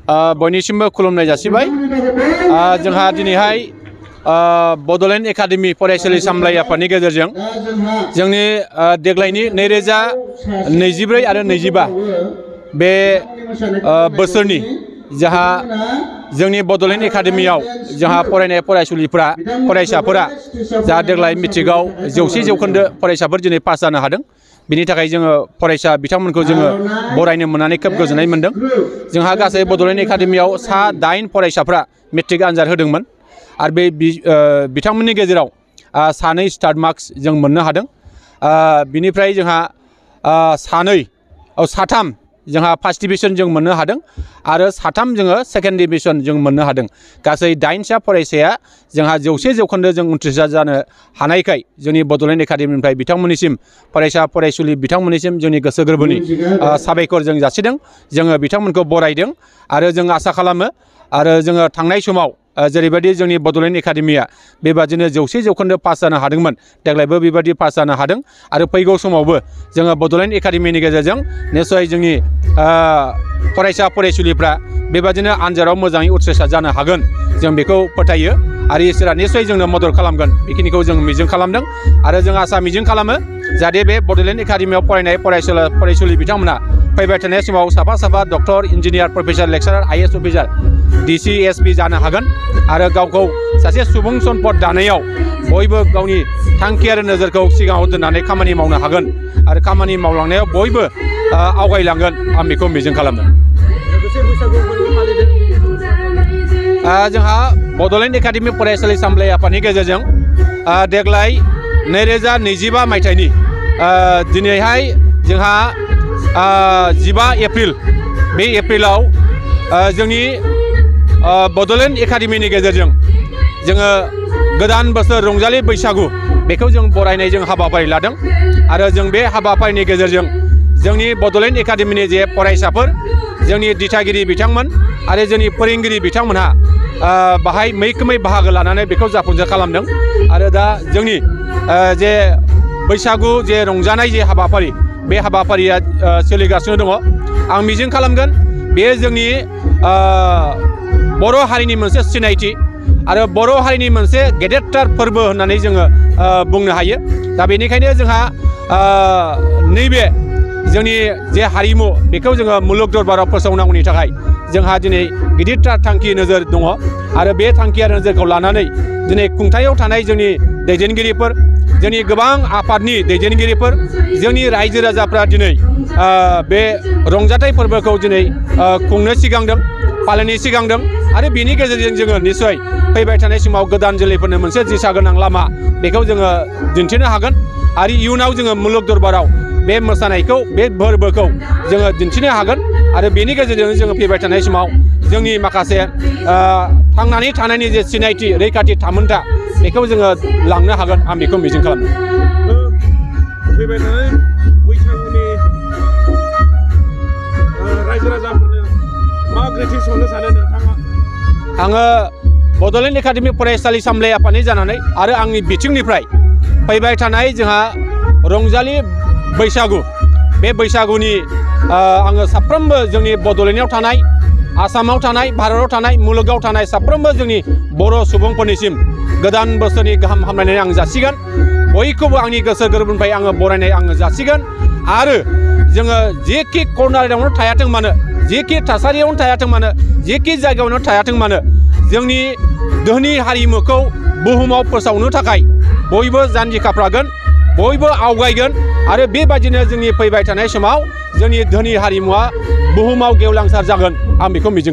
बयनिसिमबो खुलुमनाय जासिबाय। जोंहा दिनैहाय बड'लेण्ड एकाडेमि फरायसालि सामलाय आफादनि गेजेरजों जोंनि देग्लायनि 2024 आरो 25 बे बोसोरनि जोंहा जोंनि बड'लेण्ड एकाडेमियाव जोंहा फरायनाय फरायसाफोरा जा देग्लाय मेट्रिकआव 100% फरायसाफोर दिनै पास जानो हादों। बिनि थाखाय जोङो फरायसा बिथांमोनखौ जोङो बरायनो मोननानै खोब गोजोननाय मोनदों। जोंहा गासै बड'लेण्ड एकाडेमियाव 8 फरायसाफ्रा मेट्रिक आनजाद होदोंमोन आरो बे बिथांमोननि गेजेराव 2 स्टार मार्क्स जों मोननो हादों। बिनिफ्राय जोंहा 3 जोंहा फार्स्ट डिभिजन जों मोननो हादों आरो 3 जोङो सेकेन्ड डिभिजन जों मोननो हादों। गासै 8 फरायसाया जोंहा 100% जों उथ्रिसार जानो हानायखाय जोंनि बड'लेण्ड एकाडेमिनिफ्राय बिथांमोननिसिम फरायसुलि बिथांमोननिसिम जोंनि गोसो गोरबोनि साबायखर जों जासिदों। जोङो बिथांमोनखौ बरायदों आरो जों आसा खालामो आरो जोङो थांनाय समाव जेरैबायदि जोंनि बड'लेण्ड एकाडेमिया बेबादिनो 100% पास जानो हादोंमोन, देग्लायबो बेबायदि पास जानो हादों आरो फैगौ समावबो जोङो बड'लेण्ड एकाडेमिनि गेजेरजों निस्सय जोंनि फरायसुलिफ्रा बेबादिनो आनजादाव मोजाङै उथ्रिसार जानो हागोन जों बेखौ फोथायो आरो इसोरा निस्सय जोंनो मदद खालामगोन बेखिनिखौ जों मिजिं खालामदों आरो जों आसा मिजिं खालामो जाहाथे बे बड'लेण्ड एकाडेमियाव फरायनाय फरायसुलि बिथांमोना फैबाय थानाय समाव साफा doctor, engineer, professor, lecturer, IAS officer, DC, SP जानो हागोन आरो गावखौ सासे सुबुं सम्पद दानायाव बयबो गावनि थांखि आरो नोजोरखौ सिगाङाव दोननानै खामानि मावनो हागोन आरो खामानि मावलांनायाव बयबो आवगायलांगोन आं बेखौ मिजिं खालामो। जोंहा बड'लेण्ड एकाडेमि फरायसालि सामलाय आफादनि गेजेरजों देग्लाय 2025 मायथाइनि दिनैहाय जोंहा 15 एप्रिल बे एप्रिलाव जोंनि बड'लेण्ड एकाडेमिनि गेजेरजों जोङो गोदान बोसोर रंजालि बैसागु बेखौ जों बरायनाय जों हाबाफारि लादों आरो जों बे हाबाफारिनि गेजेरजों जोंनि बड'लेण्ड एकाडेमिनि जे फरायसाफोर, जोंनि दिथागिरि बिथांमोन आरो जोंनि फोरोंगिरि बिथांमोनहा बाहाय मैखोमै बाहागो लानानै बेखौ जाफुंसार खालामदों आरो दा जोंनि जे बैसागु जे रंजानाय जे हाबाफारि बे हाबाफारिया सोलिगासिनो दङ। आं मिजिं खालामगोन बेयो जोंनि बर' हारिनि मोनसे सिनायथि आरो बर' हारिनि मोनसे गेदेरथार फोरबो होननानै जोङो बुंनो हायो। दा बेनिखायनो जोंहा नैबे जोंनि जे हारिमु बेखौ जोङो मुलुग दरबाराव फोसावनांगौनि थाखाय जोंहा दिनै गिदिरथार थांखि नोजोर दङ आरो बे थांखि आरो नोजोरखौ लानानै दिनै खुंथायाव थानाय जोंनि दैदेनगिरिफोर, जोंनि गोबां आफादनि दैदेनगिरिफोर, जोंनि रायजो राजाफ्रा दिनै बे रंजाथाइ फोरबोखौ दिनै खुंनो सिगांदों, फालिनो सिगांदों आरो बेनि गेजेरजों जोङो निस्सय फैबाय थानाय समाव गोदान जोलैफोरनो मोनसे दिशा गोनां लामा बेखौ जोङो दिन्थिनो हागोन आरो इयुनाव जोङो मुलुग दरबाराव बे मोसानायखौ, बे फोरबोखौ जोङो दिन्थिनो हागोन आरो बेनि गेजेरजों जोङो फैबाय थानाय समाव जोंनि माखासे थांनानै थानायनि जे सिनायथि, रैखाथि, थामोनथा बेखौ जोङो लांनो हागोन आं बेखौ मिजिं खालामो। फैबाय थानाय बैसागुनि रायजो राजाफोरनो मा ग्रिटिंस होनो सानो नोंथाङा? आङो बड'लेण्ड एकाडेमि फरायसालि सामलाय आफादनि जानानै आरो आंनि बिथिंनिफ्राय फैबाय थानाय जोंहा रंजालि बैसागु बे बैसागुनि आङो साफ्रोमबो जोंनि बड'लेण्डआव थानाय, आसामाव थानाय, भारताव थानाय, मुलुगाव थानाय साफ्रोमबो जोंनि बर' सुबुंफोरनिसिम गोदान बोसोरनि गाहाम हामलायनाय आं जासिगोन। बयखौबो आंनि गोसो गोरबोनिफ्राय आङो बरायनाय आङो जासिगोन आरो जोङो जेखि कर्नारावनो थायाथों मानो, जेखि थासारियावनो थायाथों मानो, जेखि जायगायावनो थायाथों मानो जोंनि धोनि हारिमुखौ बुहुमाव फोसावनो थाखाय बयबो जानजि खाफ्रागोन, बयबो आवगायगोन आरो बेबायदिनो जोंनि फैबाय थानाय समाव जोंनि धोनि हारिमुवा बुहुमाव गेवलांसार जागोन आं बेखौ मिजिं खालामो।